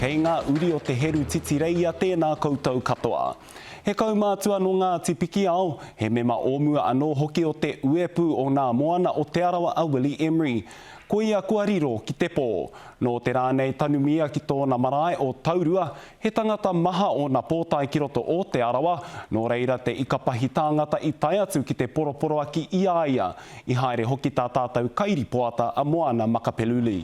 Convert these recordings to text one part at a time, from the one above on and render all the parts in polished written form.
Kei ngā uri o Te Heru Titireia tēnā koutou katoa. He kaumātua nō Ngāti Pikiao, he mema o mua anō hoki o te Uepū o Nā Moana o Te Arawa a Willie Emery. Koia kua riro ki te pō. Nō te rā nei tanumia ki tōna marae o Taurua, he tangata maha ōna pōtae ki roto o Te Arawa, nō reira te ikapahi tāngata i tae atu ki te poroporoaki i a ia. I haere hoki tā tātou kairipoata a Moana Makapeluli.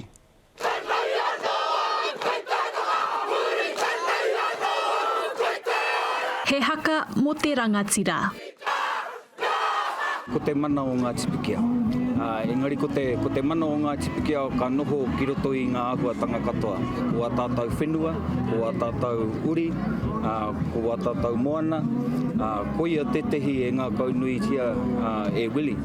He haka mo te rangatira. Ko te mana o Ngāti Pikiao. Engari ko te, ko te mana o Ngāti Pikiao ka noho ki roto i ngā āhuatanga katoa. Ko ā tātou whenua, ko ā tātou uri, ko ā tātou moana, koia tētehi e ngākaunuitia e Willie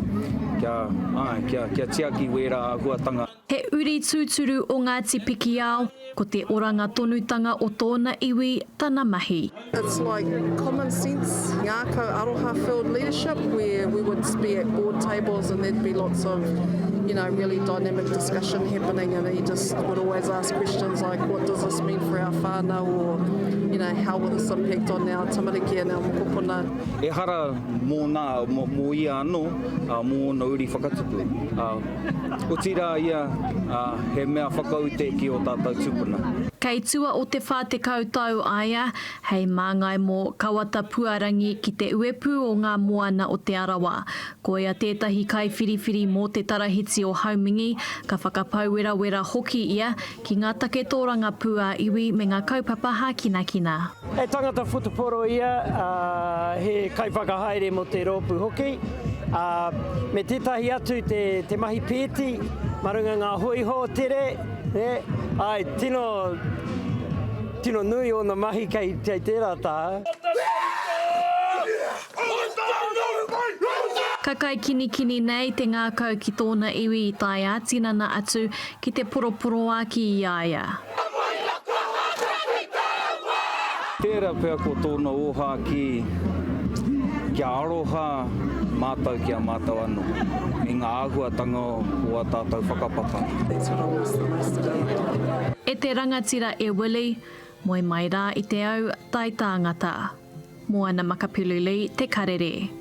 kia, āe, kia, kia tiaki wērā āhuatanga. He uri tūturu o Ngāti Pikiao, ko te oranga tonutanga o tōna iwi tana mahi. It's like common sense, ngākau aroha filled leadership where we would be at board tables and there'd be lots of you know really dynamic discussion happening and he just would always ask questions like what does this mean for our whānau or you know how will this impact on our tamariki and our mokopuna. Ehara mōna, mō ia anō, mō ōna uri whakatupu. Otirā ia, he mea whakaute ki ō tātou tūpuna. Kei tua o te 40 tau a ia hei māngai mō Kawata Puarangi ki te uepū o ngā moana o Te Arawa. Koia tētahi kaiwhiriwhiri mō te tarahiti o Haumingi, ka whakapau werawera hoki ia ki ngā take tōrangapū ā-iwi me ngā kaupapa hākinakina. He tangata whutuporo ia, ā, he kaiwhakahaere mō te rōpū hoki, ā, me tētahi atu te, te mahi pēti mā runga ngā hōiho tere, nē, āe, tino, tino nui ōna mahi kei, kei tērā taha. Ka kaikinikini nei te ngākau ki tōna iwi i tae ā-tinana atu ki te poroporoāki i a ia. Tērā pea ko tōna ōhākī kia aroha mātou ki a mātou anō, me ngā āhuatanga o ā tātou whakapapa. E te rangatira e Willie, moe mai rā i te au tai tāngata. Moana Makapiluli Te Karere.